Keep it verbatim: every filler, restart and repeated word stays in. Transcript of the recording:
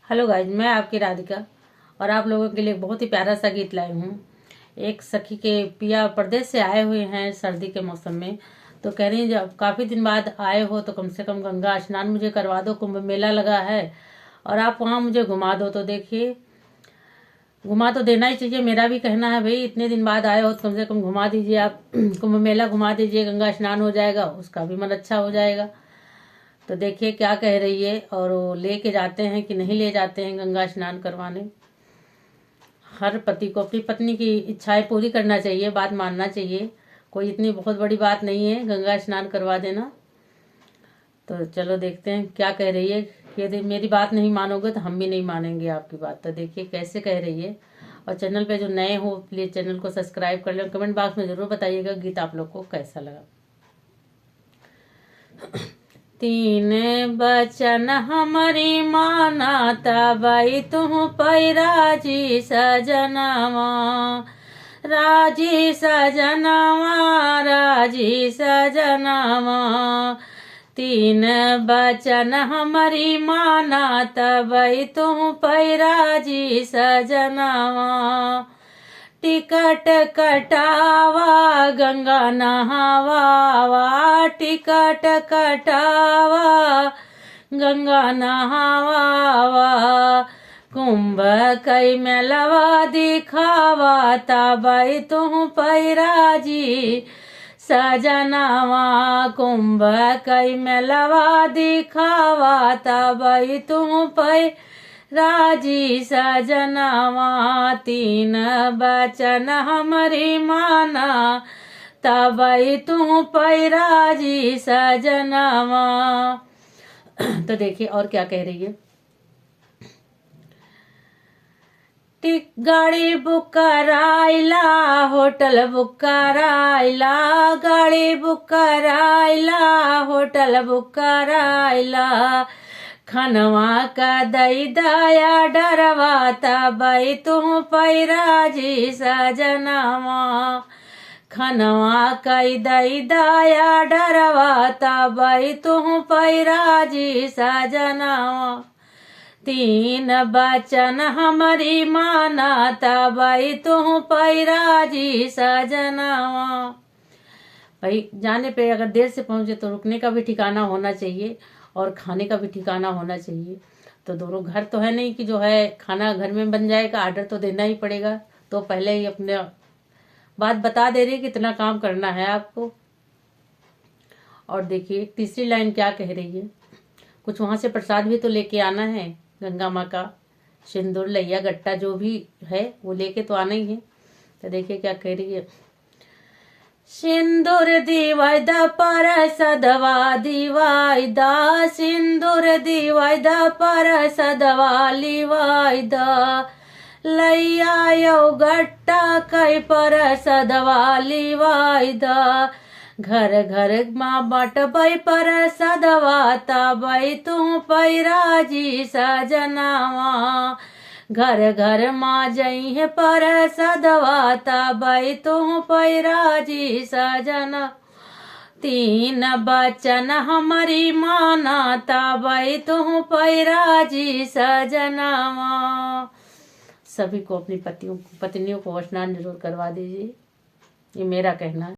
हेलो गाइज, मैं आपकी राधिका और आप लोगों के लिए एक बहुत ही प्यारा सा गीत लाई हूँ। एक सखी के पिया परदेश से आए हुए हैं सर्दी के मौसम में, तो कह रही हैं, "जब काफ़ी दिन बाद आए हो तो कम से कम गंगा स्नान मुझे करवा दो, कुंभ मेला लगा है और आप वहाँ मुझे घुमा दो।" तो देखिए, घुमा तो देना ही चाहिए। मेरा भी कहना है भाई, इतने दिन बाद आए हो तो कम से कम घुमा दीजिए आप। कुंभ मेला घुमा दीजिए, गंगा स्नान हो जाएगा, उसका भी मन अच्छा हो जाएगा। तो देखिए क्या कह रही है और वो लेके जाते हैं कि नहीं ले जाते हैं गंगा स्नान करवाने। हर पति को अपनी पत्नी की इच्छाएं पूरी करना चाहिए, बात मानना चाहिए। कोई इतनी बहुत बड़ी बात नहीं है गंगा स्नान करवा देना। तो चलो देखते हैं क्या कह रही है। यदि मेरी बात नहीं मानोगे तो हम भी नहीं मानेंगे आपकी बात। तो देखिए कैसे कह रही है। और चैनल पे जो नए हो, प्लीज चैनल को सब्सक्राइब कर लें। कमेंट बॉक्स में ज़रूर बताइएगा गीत आप लोग को कैसा लगा। तीन बचन हमरी माना, तबई तुहु पै राजी सजनवा। राजी सजनवा, राजी सजनवा। तीन बचन हमरी माना, तबई तुहु पै राजी सजनवा। टिकट कटावा गंगा नहावावा, टिकट कटावा गंगा नहावावा। कुंभ कई मेलवा दिखावा, तबई तुहु पै राजी सजनवा। कुंभ कई मेलवा दिखावा, तबई तुहु पै राजी सजनवा। तीन बचन हमरी माना, तबई तुहु पै राजी सजनवा। तो देखिए और क्या कह रही है। टिक-, गाड़ी बुक कराइला, होटल बुक कराइला, गाड़ी बुक कराइला, होटल बुक कराइला। खनवा का दई दया डरवा, तबई तुहु पै राजी सजनवा। खनवा कई दई दया डरवा, तबई तुहु पै राजी सजनवा। तीन बचन हमरी माना, तबई तुहु पै राजी सजनवा। भाई, जाने पे अगर देर से पहुँचे तो रुकने का भी ठिकाना होना चाहिए और खाने का भी ठिकाना होना चाहिए। तो दोनों, घर तो है नहीं कि जो है खाना घर में बन जाएगा, ऑर्डर तो देना ही पड़ेगा। तो पहले ही अपने बात बता दे रही है कि इतना काम करना है आपको। और देखिए तीसरी लाइन क्या कह रही है, कुछ वहाँ से प्रसाद भी तो लेके आना है गंगा माँ का, सिंदूर, लैया, गट्टा जो भी है वो लेके तो आना ही है। तो देखिए क्या कह रही है। सिंदूर दिवाई दा, परसदवा दिवाई दा, सिंदूर दिवाई दा, परसदवा लिवाई दा। लैया यौ गट्टा कई परसदवा लिवाई दा। घर घर मा बटबै परसदवा, तबै तुहु पै राजी सजनवा। घर घर मा जइहे परसदवा, तबै तुहु पै राजी सजनवा। तीन बचन हमरी माना, तबै तुहु पै राजी सजनवा। सभी को अपनी पतियों, पत्नियों को स्नान जरूर करवा दीजिए, ये मेरा कहना है।